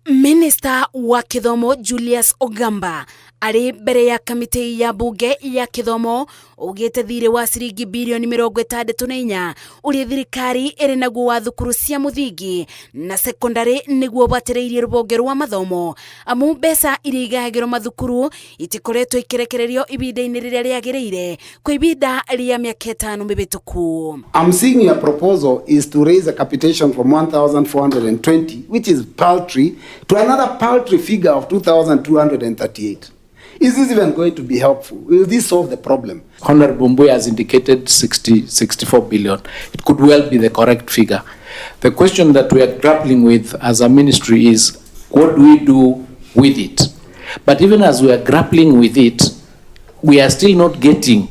Minista wa Kĩthomo Julius Ogamba arĩ mbere ya kamĩtĩ ya mbunge ya kĩthomo augĩte thirĩ wa ciringi birioni 64 ũrĩa thirikari ĩrĩ naguo wa thukuru cia mũthingi na sekondarĩ nĩguo ũbatĩrĩirie rũhonge rwa mathomo, amu mbeca iria igayagĩrwo mathukuru itikoretwo ikirekererio ibinda-inĩ rĩrĩa rĩagĩrĩire kwa ibinda rĩa mĩaka 5 mĩhĩtũku. I'm seeing your proposal is to raise a capitation from 1,420, which is paltry, to another paltry figure of 2,238. Is this even going to be helpful? Will this solve the problem? Honorable Mbuya has indicated 64 billion. It could well be the correct figure. The question that we are grappling with as a ministry is, what do we do with it? But even as we are grappling with it, we are still not getting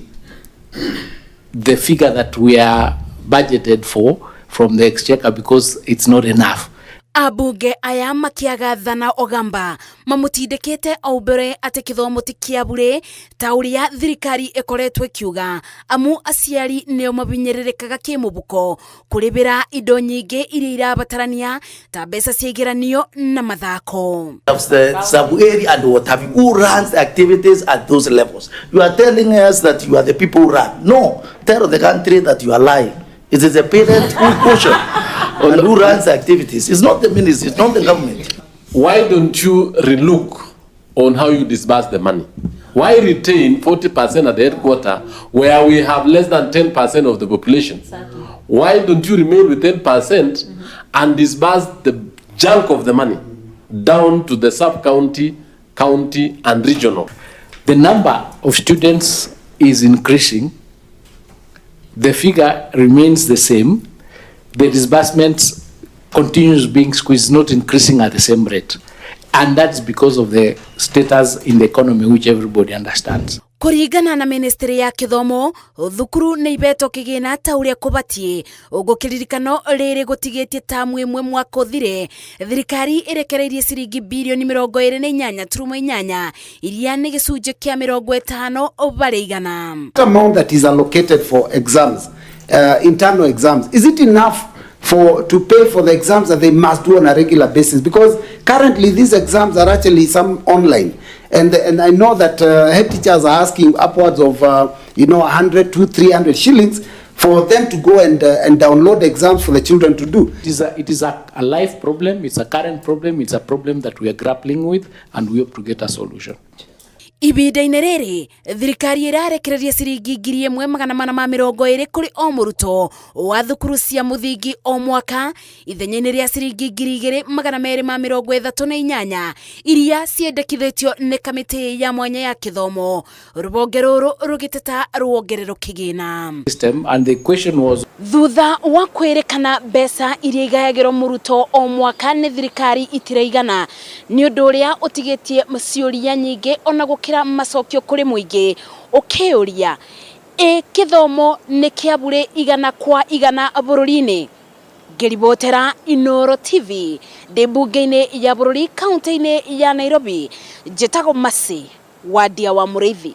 the figure that we are budgeted for from the exchequer because it's not enough. Ambunge aya makiagathana Ogamba mamutindĩkĩte o mbere atĩ kĩthomo ti kĩa bure ta ũrĩa thirikari ĩkoretwo ĩkiuga, amu aciari nĩo mabinyĩrĩrĩkaga kĩmũbuko kũrĩbĩra indo nyingĩ iria irabatarania ta mbeca cia igeranio na mathako. The sub-area and what have you, who runs the activities at those levels? You are telling us that you are the people who run. No, tell the country that you are lying. It is the parent who caution and who runs the activities. It's not the ministry, it's not the government. Why don't you relook on how you disburse the money? Why retain 40% at the headquarters where we have less than 10% of the population? Exactly. Why don't you remain with 10% and disburse the chunk of the money down to the sub-county, county, and regional? The number of students is increasing. The figure remains the same. The disbursements continues being squeezed, not increasing at the same rate. And that's because of the status in the economy, which everybody understands. Kũringana na ministry ya kĩthomo, thukuru nĩ ibetwo kĩgĩna ta ũrĩa kũbatiĩ, gũkĩririkano rĩrĩ gũtigĩtie tamu ĩmwe mwaka ũthire thirikari ĩrekereirie ciringi birioni 28.8 iria nĩ gĩcunjĩ kĩa 50%. Amount that is allocated for exams, internal exams, is it enough for to pay for the exams that they must do on a regular basis? Because currently these exams are actually some online. And I know that head teachers are asking upwards of 100 to 300 shillings for them to go and download exams for the children to do. It is a life problem, it's a current problem, it's a problem that we are grappling with, and we hope to get a solution. Ibinda-inĩ rĩrĩ thirikari ĩrarekereria ciringi 1420 kũrĩ o mũrutwo wa thukuru cia mũthingi o mwaka ithenya-inĩ rĩa ciringi 2238 iria ciendekithĩtio nĩ kamĩtĩ ya mwanya ya kĩthomo, rũhonge rũrũ rũgĩteta ruongererwo kĩgĩna. System, and the question was, thutha wa kwĩrĩkana mbeca iria igayagĩrwo mũrutwo o mwaka nĩ thirikari itiraigana, nĩ ũndũ ũrĩa ũtigĩtie ciũria nyingĩ ona gũkĩra macokio kũrĩ mũingĩ ũkĩũria ĩ kĩthomo nĩ kĩa bure 100% bũrũri-inĩ. Ngĩribotera Inooro TV ndĩ mbunge-inĩ ya bũrũri kaunti-inĩ ya Nairobi, njĩtagwo Mercy Wandia wa Mũrĩithi.